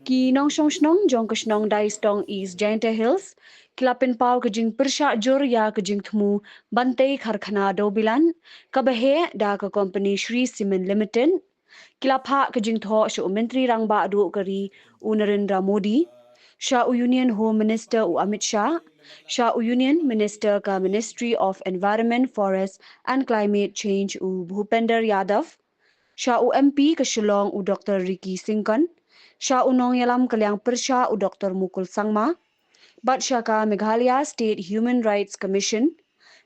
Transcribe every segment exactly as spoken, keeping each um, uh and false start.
Ki nongshong shnong jong ka shnong Daistong, East Jaintia Hills, ki la pynpaw ka jingpyrshah jur ïa ka jingthmu ban tei karkhana dewbilan kaba heh da ka kompani Shree Cement Limited. Ki la phah ka jingthoh sha u Myntri Rangbah Duh ka ri u Narendra Modi, sha u Union Home Minister u Amit Shah, sha u Union Minister ka Ministry of Environment, Forest and Climate Change u Bhupender Yadav, sha u M P ka Shillong u Doctor Ricky Syngkon, sha u nongïalam ka liang pyrshah u Doctor Mukul Sangma, bad sha ka Meghalaya State Human Rights Commission,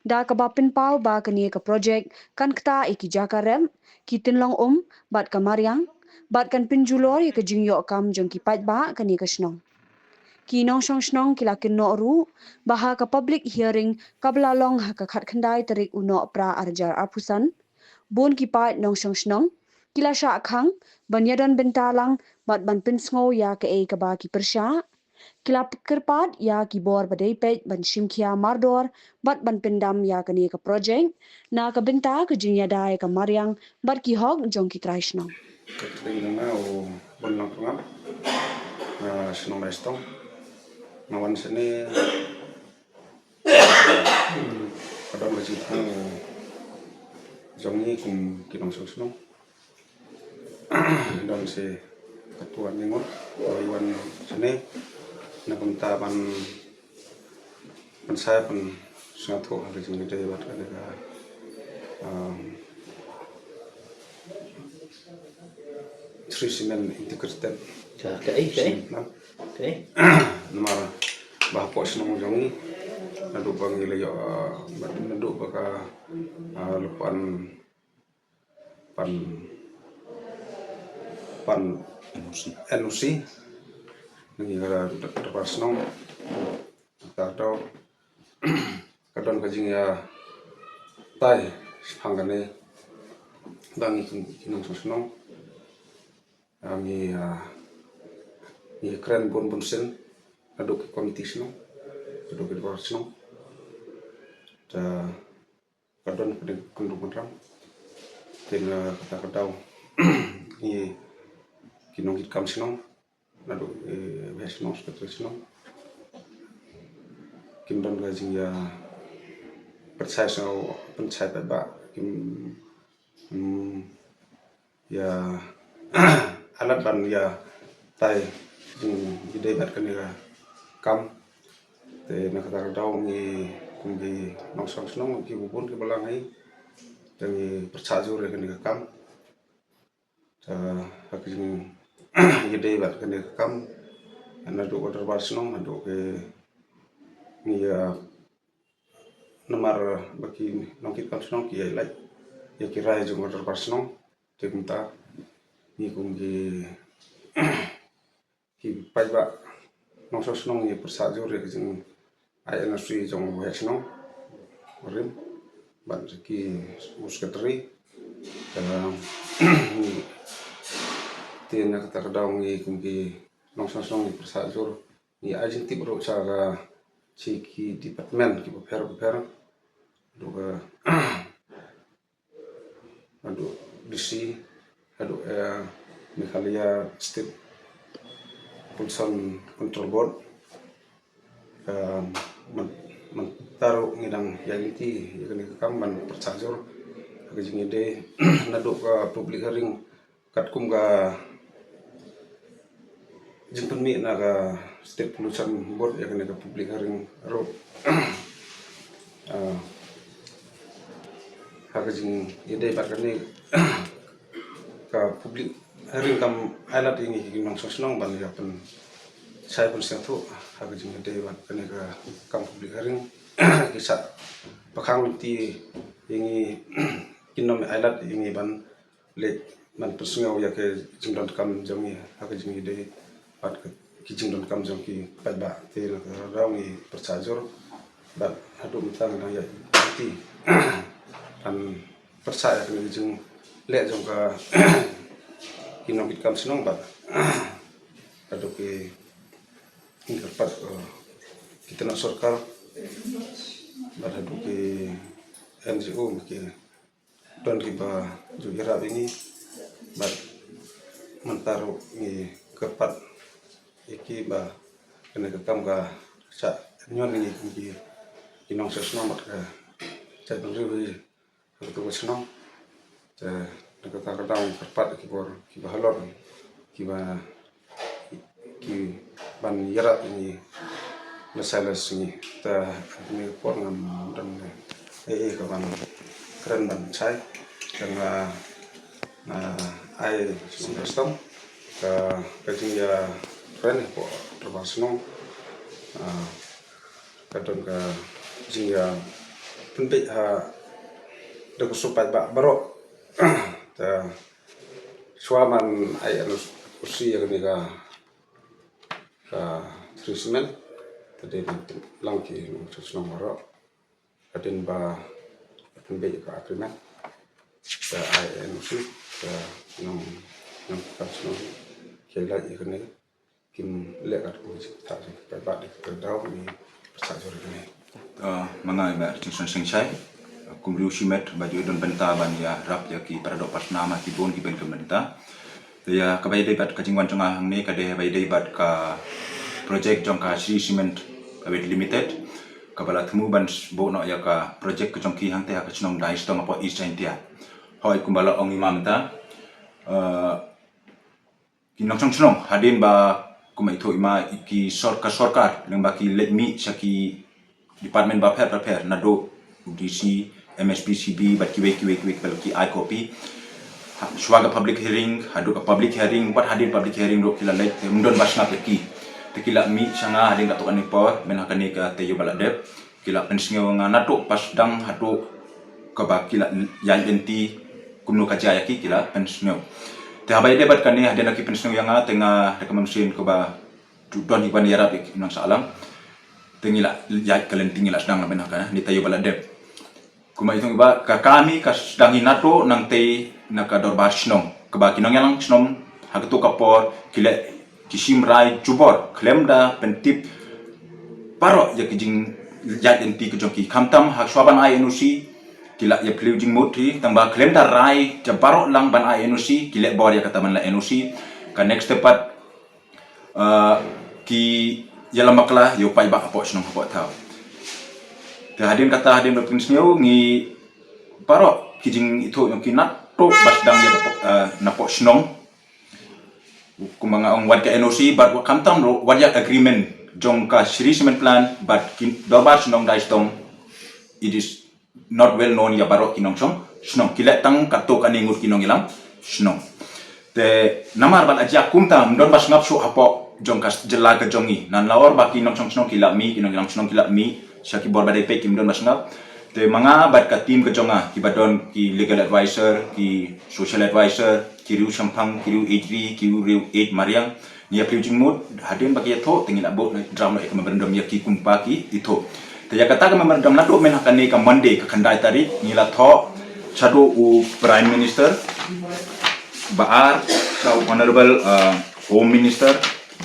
da kaba pynpaw ba kane ka projek kan ktah ïa ki jaka rep, ki tynlong um bad ka mariang, bad kan pynjulor ïa ka jingïoh kam jong ki paidbah kane ka shnong. Ki nongshong shnong ki la kynnoh ruh ba ha ka public hearing kaba la long ha ka khatkhyndai tarik u Nohprah arhajar arphew san, bun ki paid nongshong shnong ki la shah khang ban ïadon bynta lang bad ban pynsngew ïa kaei kaba ki pyrshah. Ki la kyrpad ïa ki bor ba dei peit ban shim khia mardor bad ban pyndam ïa kane ka projek na ka bynta ka jingïada ïa ka mariang bad ki hok jong ki trai shnong. Ka kyrteng jong nga u Bonlang Pyrngap, na shnong Daistong. Nga wan shane, ka don ka jingthmu jong ngi kum ki nongshong shnong. Don shi katto katne ngut ba wan shane na ka bynta ban, ban sa pynsngewthuh ha ka jingïadei bad kane ka, um, Shree Cement Integrated. Ja, kaei, kaei? Cement Plant. Kaei? Namar ba hapoh shnong jong ngi, naduh ba ngi la ïoh, uh, naduh ba ka, uh, la pan, pan, pan N O C, N O C na ngi ka dorbar shnong. Ka don, ka don ka jingïatai shaphang kane ba ngi ki, ki nongshong shnong, ah, ngi, ah, ngi kren bun bun sien, naduh ki komiti shnong, naduh ki dorbar shnong. Te ka don ka dei ka kynduh kynram. Te na kata ka daw ngi ki nongkitkam shnong, naduh, eh, waheh shnong, secretary shnong, kim don ka jingïapynshai shnong, pynshai paidbah, kim, hmm, ïa, ailad ban ïatai jingïadei bad kane ka kam. Te na kata ka daw ngi kum ki nongshong shnong, ki bun ki balang hi, te ngi pyrshah jur ïa kane ka kam. Te ha ka jingïadei bad kane ka kam, naduh ka dorbar shnong, naduh ki, ngi, ah, namar ba ki nongkitkam shnong ki ïa lait ïa ki rai jong ka dorbar shnong. Te kumta ngi kum ki, ki paidbah nongshong shnong ngi pyrshah jur ïa ka jingai anniversary jong u waheh shnong barim bad ki u secretary. Te, te na kata ka daw ngi kum ki nongshong shnong ngi pyrshah jur, ngi ai jingtip ruh sha ka, sha ki department kiba pher bapher, naduh ka, naduh D C, naduh, eh, Meghalaya State Pollution Control Board. Eh, myn-, mynta ruh ngi dang ïaid lynti ïa kane ka kam ban pyrshah jur ha ka jingïadei, naduh ka public hearing katkum ka jingpynmih na ka State Pollution Board ïa kane ka public hearing ruh. Ah, ha ka jingïadei bad kane ka public hearing kam ailad ïa ngi ki nongshong shnong ban ïa pynshai pynsngewthuh ha ka jingïadei bad kane ka kam public hearing. Ki sa pakhang lynti ïa ngi, kin ym ailad ïa ngi ban leit ban pynsngew ïa ki jingdonkam jong ngi ha ka jingïadei bad ki jingdonkam jong ki paidbah. Te na kata ka daw ngi pyrshah jur bad haduh mynta ngi dang ïaid lynti ban pyrshah ïa kane ka jingleh jong ka, ki nongkitkam shnong bad haduh ki, ngi kyrpad, eh, ki tnat sorkar bad haduh ki N G O, ki don kiba ju ïarap ïa ngi bad mynta ruh ngi kyrpad ïa ki ba kane ka kam ka shah ñion ïa ngi ki, ki nongshong shnong bad ka jaitbynriew hi ha kato ka shnong. Te na kata ka daw ngi kyrpad ïa ki bor kiba halor, kiba, ki ban ïarap ïa ngi, lehse lehse ngi. Te ha kane ka por ngam don ei ei ka ban kren ban shai. Te nga, nga ai sngewbha stom ka, ka jingïakren hapoh dorbar shnong. Ah, ka don ka jingïapynbeit ha da ka shu paidbah baroh. Te shuwa ban ai N O C ïa kane ka, ka Shree Cement, te dei ban tip lang ki nongshong shnong baroh. Hadien ba pynbeit ka agreement, te ai N O C, te nong, nongshong shnong ki lait ïa kane, kim leh katkum ka jingthaw jong ki paidbah. Dei ka daw ngi pyrshah jur ïa kane. Ah, ma nga i Bah Richardson Singshai, kum u riew shimet ba ju don bynta ban ïarap ïa ki para doh para snam ha ki bun ki bynta. Te ïa kaba ïadei bad ka jingwan jong nga hangne ka dei kaba ïadei bad ka project jong ka Shree Cement Private Limited, kaba la thmu ban buh noh ïa ka project ka jong ki hangtei ha ka shnong Daistong hapoh East Jaintia. Hooid, kumba la ong i Ma mynta, eh, ki nongshong shnong hadien ba kumba ithuh i Ma, ki sor-, ka sorkar lyngba ki leit mih sha ki department bapher bapher, naduh u D C, M S P C B bad kiwei kiwei kiwei, kiba la ki ai copy. Ha, shuwa ka public hearing, haduh ka public hearing, wat hadien public hearing ruh ki la leit, te ym don ba sngap ïa ki. Te ki la mih sha nga hadien katto katne por, mynta ha kane ka taïew ba la dep, ki la pynsngew ïa nga naduh ba sdang haduh kaba ki la ïaid lynti kumno ka jia ïa ki, ki la pynsngew. Te haba ïadei bad kane, hadien ba ki pynsngew ïa nga, te nga da ka mynsiem kaba ju don hi ban ïarap ïa ki nongshong shnong. Te ngi la ïaid ka lynti, ngi la sdang na mynta ha kane ka taïew ba la dep. Kumba ithuh i Bah, ka kami ka sdang hi naduh nangtei na ka dorbar shnong, kaba ki nongïalam shnong ha kato ka por ki leh, ki shim rai jubor khlem da pyntip baroh ïa ki jingïaid lynti ka jong ki. Khamtam ha shuwa ban ai N O C ki la ïaphylliew jingmut hi, tangba khlem da rai ja baroh lang ban ai N O C, ki leh bor ïa kata ban leh N O C. Ka next step pat, ah, ki ïalam bakla ïa u paidbah hapoh shnong hapoh thaw. Te hadien kata, hadien ba pynsngew, ngi baroh ki jingithuh jong ki naduh ba sdang ïa ka pok-, ah, napoh shnong. Kumba nga ong, wat ka N O C bad wat, khamtam ruh wat ïa agreement jong ka Shree Cement Plant bad ki dorbar shnong Daistong, it is not well known ïa baroh ki nongshong shnong, ki leh tang katto katne ngut ki nongïalam shnong. Te namar ba la jia kumta, ym don ba sngap shuh hapoh jong ka jylla ka jong ngi. Nalor ba ki nongshong shnong ki la mih, ki nongïalam shnong ki la mih sha ki bor ba dei peit, kim don ba sngap. Te ma nga bad ka team ka jong nga, kiba don ki legal advisor, ki social advisor, ki riew shemphang, ki riew eit ri, ki riew eit mariang, ngi ïaphylliew jingmut, hadien ba ki ïathuh, te ngi la buh, draft noh ïa ka memorandum ïa ki kumba ki ithuh. Te ïa kata ka memorandum naduh mynta ha kane ka Monday ka khyndai tarik, ngi la thoh shaduh u Prime Minister, ba ar sha u Honorable, uh, Home Minister,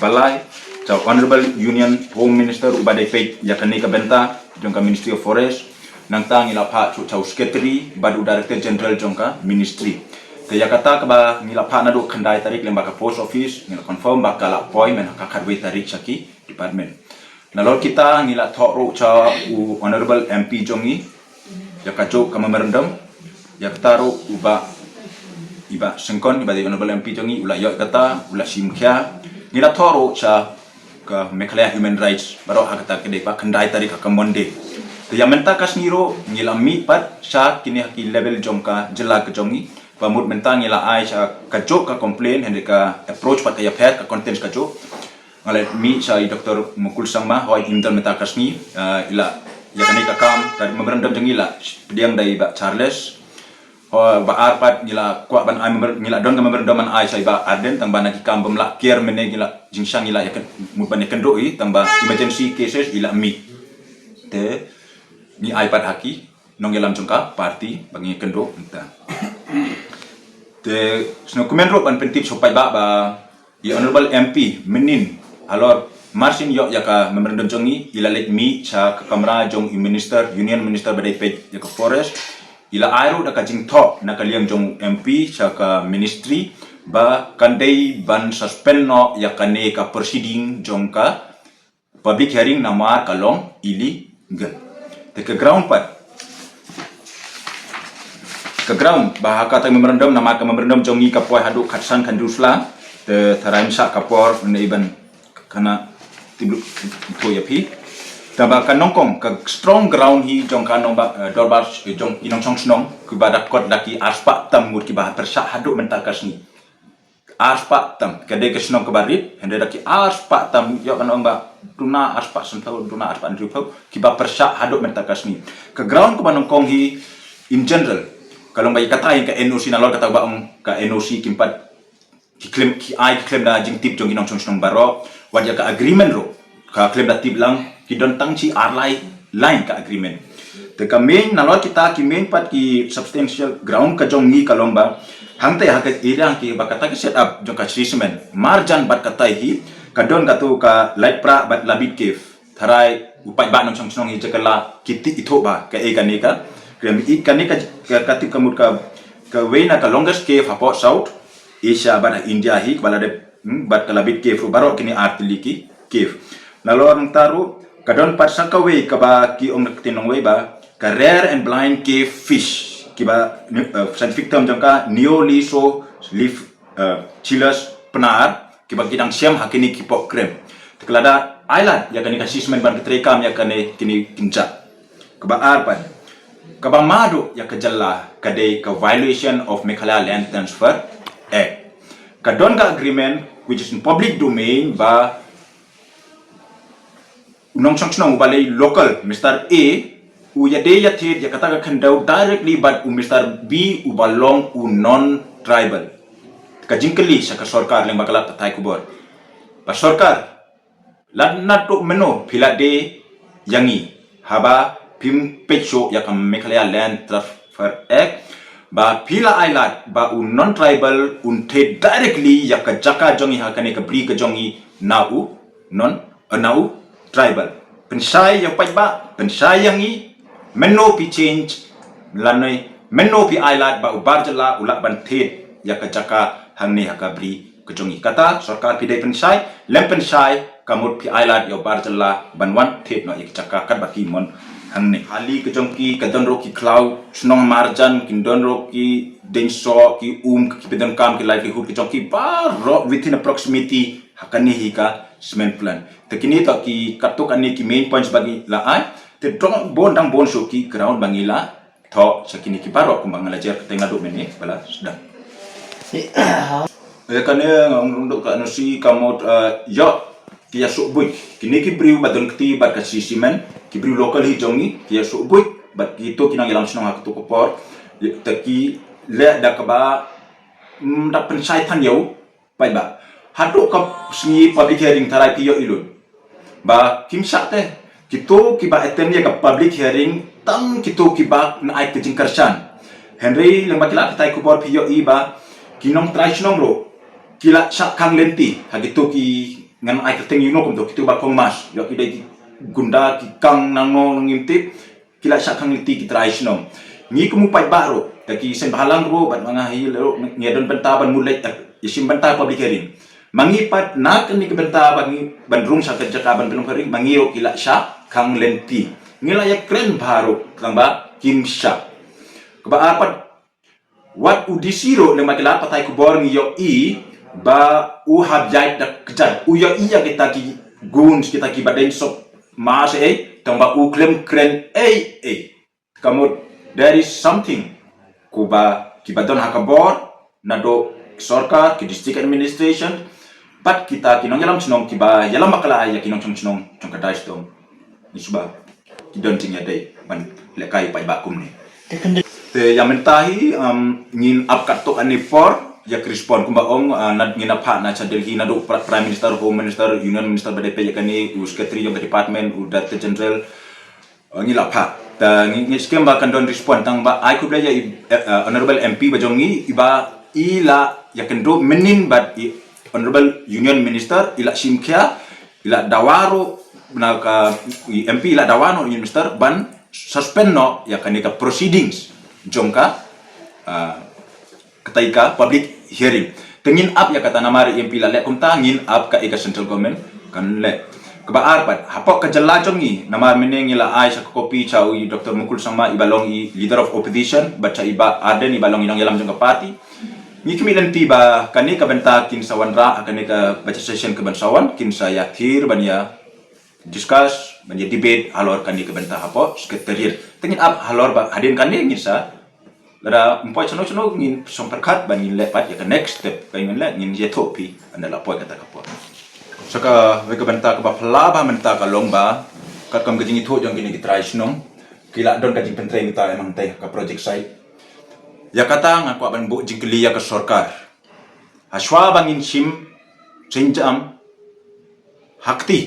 ba lai sha u Honorable Union Home Minister uba dei peit ïa kane ka bynta jong ka Ministry of Forest. Nangta ngi la phah shuh sha u Secretary bad u Director General jong ka Ministry. Te ïa kata kaba ngi la phah naduh khyndai tarik lyngba ka post office, ngi la confirm ba ka la poi mynta ha ka khatwei tarik sha ki department. Nalor kita ngi la thoh ruh sha u Honorable M P jong ngi ïa kajuh ka memorandum. Ïa kata ruh u Bah, i Bah Syngkon, iba dei Honorable M P jong ngi, u la ïoh ïa kata, u la shim khia. Ngi la thoh ruh sha ka Meghalaya Human Rights baroh ha kata ka dei ba khyndai tarik, ha ka Monday. Te ïa mynta ka sngi ruh ngi la mih pat sha kine ha ki level jong ka jylla ka jong ngi. Ba mut mynta ngi la ai sha kajuh ka complaint, hynrei ka approach pat ka ïapher, ka contents kajuh. Nga la mih sha i Doctor Mukul Sangma, hooid, im don mynta ka sngi, ah, i la, ïa kane ka kam, ka memorandum jong ngi la pdiang da i Bah Charles. Hooid, ba ar pat ngi la kwah ban ai memor-, ngi la don ka memorandum ban ai sha i Bah Ardent, tangba na ki kam bym lah kiar mynne, ngi la jingshang ngi la ïa kyn-, mut ban ïakynduh i, tangba emergency cases i la mih. Te ngi ai pat ha ki nongïalam jong ka party ba ngi kynduh mynta. Te sngewkmen ruh ban pyntip sha u paidbah ba i Honorable M P mynhynnin halor mar syn ïoh ïa ka memorandum jong ngi, i la leit mih sha ka kamra jong i Minister, Union Minister ba dei peit ïa ka Forest. I la ai ruh da ka jingthoh na ka liang jong u M P sha ka Ministry ba kan dei ban suspend noh ïa kane ka proceeding jong ka public hearing namar ka long illegal. Te ka ground pat, ka ground ba ha kata memorandum, namar ka memorandum jong ngi ka poi haduh khatsan khathynriew sla, te tharai mynshwa ka por ne iban kana tip lut ïa phi. Te ba ka nyngkong, ka strong ground hi jong ka nongbah, eh, dorbar, eh, jong ki nongshong shnong kiba da kot da ki arspah tam ngut kiba pyrshah haduh mynta ka sngi. Arspah tam, ka dei ka shnong kaba rit, hynrei da ki arspah tam, ïoh kan ong ba duna arspah sanphew, duna arspah hynriewphew kiba pyrshah haduh mynta ka sngi. Ka ground kaba nyngkong hi, in general, ka long ba ïa kata ïa ka N O C, nalor kata ba ong ka N O C kim pat, ki khlem, ki ai ki khlem da jingtip jong ki nongshong shnong baroh, wat ïa ka agreement ruh ka khlem da tip lang, ki don tang shi ar lai line ka agreement. Te ka main, nalor kita ki main pat ki substantial ground ka jong ngi ka long ba hangta ha ka area ki ba kata ki set up jong ka Shree Cement marjan bad kata hi ka don kato ka Laitprah bad Labit Cave. Tharai u paidbah nongshong shnong hi jaka la ki tip ithuh ba kaei kane ka, kane ka, ka tip ka mut ka, kawei na ka longest cave hapoh South Asia bad ha India hi, kaba la dep, hmm, bad ka Labit Cave ruh, baroh kine ar tylli ki cave. Nalor nangta ruh ka don pat sa kawei kaba ki ong na ka ktien nongwei ba ka rare and blind cave fish, kiba, eh, scientific term jong ka Neolysolypha, eh, Chilus Pnar, kiba ki dang shem ha kine ki pok krem. Te ka la da ailad ïa kane ka Shree Cement ban ka treikam ïa kane kine ki jaka. Kaba ar pat, kaba mad ïa ka jylla ka dei ka violation of Meghalaya Land Transfer Act. Ka don ka agreement which is in public domain ba u nongshong shnong uba lei local, Mister A, u ïadei ïathied ïa kata ka khyndew directly bad u Mister B uba long u non-tribal. Ka jingkylli sha ka sorkar lyngba ka lad pathai khubor ba sorkar, lada naduh mynno phi la dei ïa ngi haba phim peit shuh ïa ka Meghalaya Land Transfer Act, ba phi la ailad ba u non-tribal un thied directly ïa ka jaka jong ngi ha kane ka bri ka jong ngi na u non, eh, na u tribal. Pynshai ïa u paidbah, pynshai ïa ngi, mynno phi change, lane mynno phi ailad ba u bar jylla u lah ban thied ïa ka jaka hangne ha ka bri ka jong ngi. Kata sorkar phi dei pynshai, lem pynshai, ka mut phi ailad ïa u bar jylla ban wan thied noh ïa ka jaka katba ki mon hangne. Hali ka jong ki ka don ruh ki khlaw shnong marjan, ki don ruh ki dieng soh, ki um, ki pyndonkam, ki livelihood ka jong ki baroh within a proximity ha kane hi ka cement plant. Te kine to ki katto katne ki main points ba ngi la ai. Te dang bun, dang bun shuh ki ground ba ngi la thoh sha kine ki baroh kumba nga la jer kata naduh mynne ba la sdang. Eh, kane nga ong ruh ka N O C ka mut, eh, ïoh ki ïa suk buit. Kine ki briew ba don kti bad ka Shree Cement, ki briew local hi jong ngi, ki ïa suk buit bad kito ki nongïalam shnong ha kato ka por. Te ki leh da kaba, mm, da pynshai than ïa u paidbah. Haduh ka sngi public hearing tharai phi ïohi lut ba kim shah te kito kiba attend ïa ka public hearing, tang kito kiba na ai ka jingkyrshan. Hynrei lyngba ki lad pathai khubor phi ïohi ba ki nongtrai shnong ruh ki la shah khang lynti ha kito ki, ngan ai kyrteng, you know, kumto, kito ba khong mask, ïoh ki dei ki gunda, ki kang nangno ngim tip, ki la shah khang lynti ki trai shnong. Ngi kum u paidbah ruh, da ki seng bhalang ruh bad ma nga hi ruh, ngi don bynta ban mut leit, eh, ïashim bynta public hearing. Ma ngi pat na kane ka bynta ba ngi ban rung sha ka jaka ban pynlong hearing, ma ngi ruh ki la shah khang lynti. Ngi la ïakren bha ruh tang ba kim shah. Kaba ar pat, wat u D C ruh lyngba ki lad pathai khubor ngi ïohi ba u hap ïaid da kjat. U ïohi ïa kita ki goons, kita kiba deng sop mask ei, tang ba u khlem kren ei ei. Ka mut there is something, kumba kiba don ha ka bor, naduh sorkar, ki district administration bad kita ki nongïalam shnong kiba ïalam bakla ïa ki nongshong shnong jong ka Dai Sdong. Ngi shu ba ki don jingïadei ban lehkai paidbah kumne. Te ïa mynta hi, um, ngin ap katto katne por ïa ka respond, kumba ong, uh, ngin ap ha na sha Delhi naduh Pri-, Prime Minister, Home Minister, Union Minister ba dei peit ïa kane, u Secretary jong ka department, u Director General, uh, ngi la phah. Te ngi, ngi skhem ba kan don respond, tang ba ai khublei ïa i, eh, uh, Honorable M P ba jong ngi, iba i la ïakynduh mynnin bad i Honorable Union Minister, i la shim khia, i la dawa ruh na ka, i M P i la dawa noh Union Minister ban suspend noh ïa kane ka proceedings jong ka, ah, katai ka public hearing. Te ngin ap ïa kata namar ïa phi la leh kumta ngin ap ka ïa ka central government kan leh. Kaba ar pat, hapoh ka jylla jong ngi, namar mynne ngi la ai sa ka copy cha u Doctor Mukul Sangma iba long i leader of opposition, bad cha i Bah Ardent iba long i nongïalam jong ka party. Ngi khmih lynti ba kane ka bynta kin sa wanrah, kane ka budget session ka ban sa wan, kin sa ïathir ban ïa discuss, ban ïa debate halor kane ka bynta hapoh secretariat. Te ngin ap halor ba hadien kane ngin sa, lada ym poi shano shano ngin sngewpyrkhat ban ngin leh pat ïa ka next step, ka ngin leh, ngin ïathuh phi ynda la poi kata ka por. Sa kawei ka bynta kaba phylla bha mynta ka long ba, katkum ka jingïathuh jong kine ki trai shnong, ki la don ka jingpyntrei mynta ïa mang tei ka project site. Ïa kata nga kwah ban buh jingkylli ïa ka sorkar. Hashwa ba ngin shim sienjam ha kti,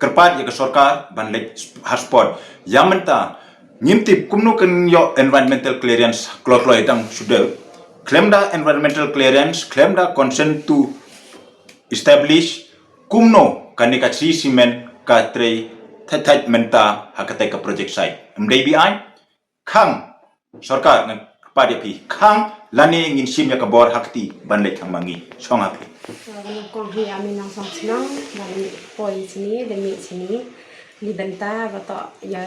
kyrpad ïa ka sorkar ban leit ha spot. Ïa mynta ngim tip kumno kan ïoh environmental clearance kloi kloi tang shuh. Khlem da environmental clearance, khlem da consent to establish, kumno kane ka Shree Cement ka trei thait thait mynta ha katei ka project site. Ym dei biang, khang sorkar, nga kyrpad ïa phi, khang lane ngin shim ïa ka bor ha kti ban leit khang ma ngi. Shong ha phi. Kong hi ami nong song shnong ban poi sini, da mih sini. Ni bynta ba to ïa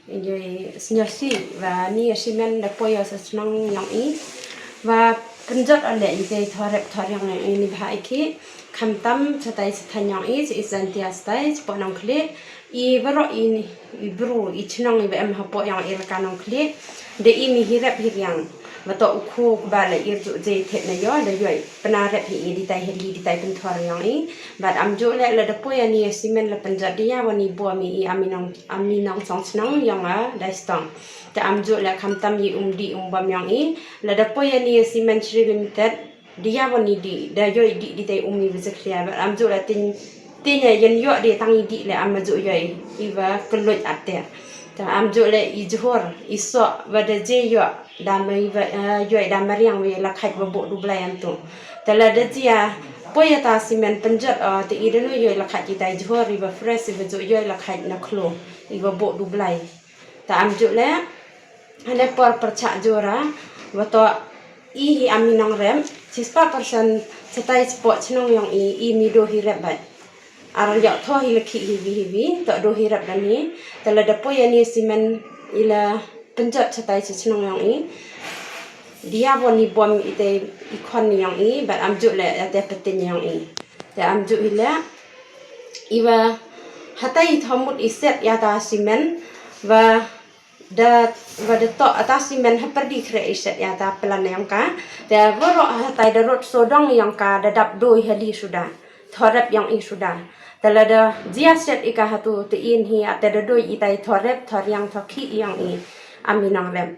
ïa sniaw si ba ni ïa simen da poi ïa sa shnong yong i. Ba pynjot ale i te thorep thoriang yong i ni bha i ki. Khamtam satai sathan yong i, si i santia satai, si po nong kli. I baro i ni, i bru, i chnong i ba em hapo yong i laka nong kli. Da i mi hirep hiriang. Ba to u khu ba la ir ju je thet na yo, da yoi. Pynarep hi i di tai heli, di tai pynthor yong i. Bad am ju le la da poi ani simen la pynjot dia wani bo mi i ami nong, ami nong song shnong yong a dai stong. Te am ju le khamtam i um di um bam yong i. La da poi ani simen Shree Limited. Dia wani di, da yoi di, di tai um i ba je khlia. Bad am ju le tin, tin ya yen yo di tang i di le am ju yoi. I ba keluj ater. Te am ju le i jhur, i so, ba da je yo. Da ma i ba, eh, yoi da mariang wi la khaj ba bo du blai antu. Te la da jia, poi ïa ta simen pynjot, eh, te i da no yoi la khaj i tai jhur, i ba fresh, i ba ju yoi la khaj na khlo, i ba bo du blai. Ta am ju le, hane por pyrchah jora, ba to i hi ami nong rem, sispa persen satai spo chnong yong i, i mi do hi rep bai. Ar ïa tho hi la khi hi wi hi wi, to do hi rep da ni, te la da poi ani simen i la pynjot satai sa chnong yong i. Dia bo ni bom i te i khon ni yong i, bad am ju le ïa te petin yong i. Te am ju hi le, i ba hatai i thomut i set ïa ta simen, ba da, ba da to ata simen ha perdi kre i set ïa ta plan yong ka. Te boro hatai da rot sodong yong ka da dap doi hali suda. Thorep yong i suda. Te la da jia set i ka hatu te in hi ate da doi i tai thorep, thoriang thokhi yong i. Ami nong rem.